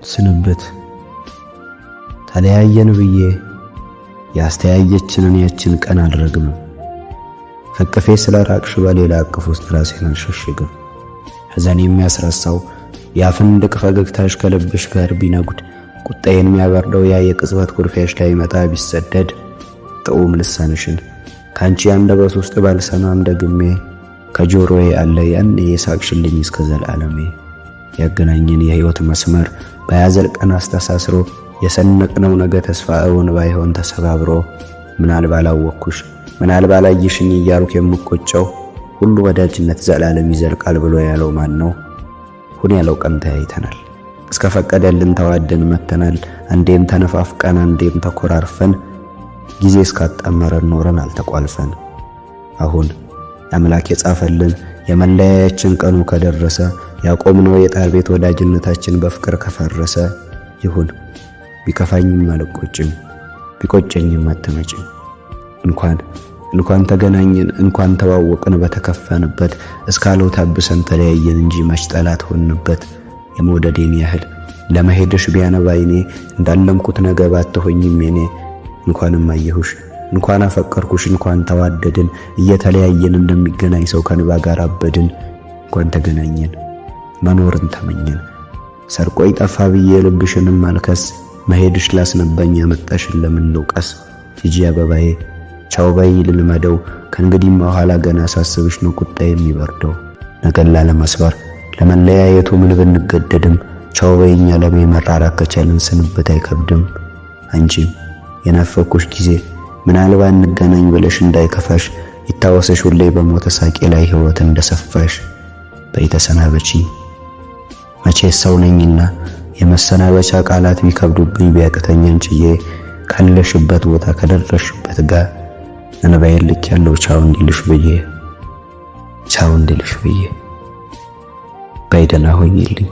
ስንብት። ተለያየን ብዬ ያስተያየችንን ያችን ቀን አልረግምም። ከእቅፌ ስለ ራቅሽ በሌላ እቅፍ ውስጥ ራሴን አልሸሽግም። ሐዘን የሚያስረሳው ያ ፍንድቅ ፈገግታሽ ከልብሽ ጋር ቢነጉድ፣ ቁጣዬን የሚያበርደው ያ የቅጽበት ኩርፊያሽ ላይ መጣ ቢሰደድ፣ ጥዑም ልሳንሽን ከአንቺ አንደበት ውስጥ ባልሰማም ደግሜ፣ ከጆሮዬ አለ ያኔ የሳቅሽልኝ እስከ ዘላለሜ። ያገናኘን የሕይወት መስመር ባያዘልቀን አስተሳስሮ፣ የሰነቅነው ነገ ተስፋ እውን ባይሆን ተሰባብሮ፣ ምናልባት አላወቅኩሽ ምናልባት አላየሽኝ እያልኩ የምቆጨው፣ ሁሉ ወዳጅነት ዘላለም ይዘልቃል ብሎ ያለው ማን ነው? ሁን ያለው ቀን ተያይተናል። እስከ ፈቀደልን ተዋደን መተናል። አንዴም ተነፋፍቀን አንዴም ተኮራርፈን፣ ጊዜ እስካጣመረን ኖረን አልተቋልፈን። አሁን አምላክ የጻፈልን የመለያያችን ቀኑ ከደረሰ፣ ያቆምነው የጣር ቤት ወዳጅነታችን በፍቅር ከፈረሰ፣ ይሁን፣ ቢከፋኝም አልቆጭም፣ ቢቆጨኝም አትመጭም። እንኳን ተገናኘን እንኳን ተዋወቅን በተከፋንበት፣ እስካለው ታብሰን ተለያየን እንጂ መች ጠላት ሆንበት። የመውደዴን ያህል ለመሄድሽ ቢያነባ ዓይኔ፣ እንዳለምኩት ነገ ባትሆኝም የኔ፣ እንኳንም አየሁሽ እንኳን አፈቀርኩሽ እንኳን ተዋደድን፣ እየተለያየን እንደሚገናኝ ሰው ከንባ ጋር አበድን። እንኳን ተገናኘን መኖርን ተመኘን። ሰርቆ ይጠፋ ብዬ ልብሽንም አልከስ፣ መሄድሽ ላስነባኝ ያመጣሽን ለምን ልውቀስ? ሂጂ አበባዬ ቻው በይ ልልመደው፣ ከእንግዲህማ ኋላ ገና ሳስብሽ ነው ቁጣ የሚበርደው። ነገን ላለመስበር ለመለያየቱ ምን ብንገደድም፣ ቻው በይኝ ዓለሜ መራራቅ ከቻልን ስንብት አይከብድም። አንቺም የናፈኩሽ ጊዜ ምናልባት እንገናኝ ብለሽ እንዳይከፋሽ፣ ይታወሰሽ ሁሌ በሞተ ሳቄ ላይ ሕይወት እንደሰፋሽ። በይ ተሰናበቺኝ። መቼ ሰው ነኝና የመሰናበቻ ቃላት ቢከብዱብኝ ቢያቅተኝን ችዬ፣ ካለሽበት ቦታ ከደረስሽበት ጋር እንባዬን ልክ ያለው ቻው እንዲልሽ ብዬ፣ ቻው እንዲልሽ ብዬ። በይ ደህና ሁኚልኝ።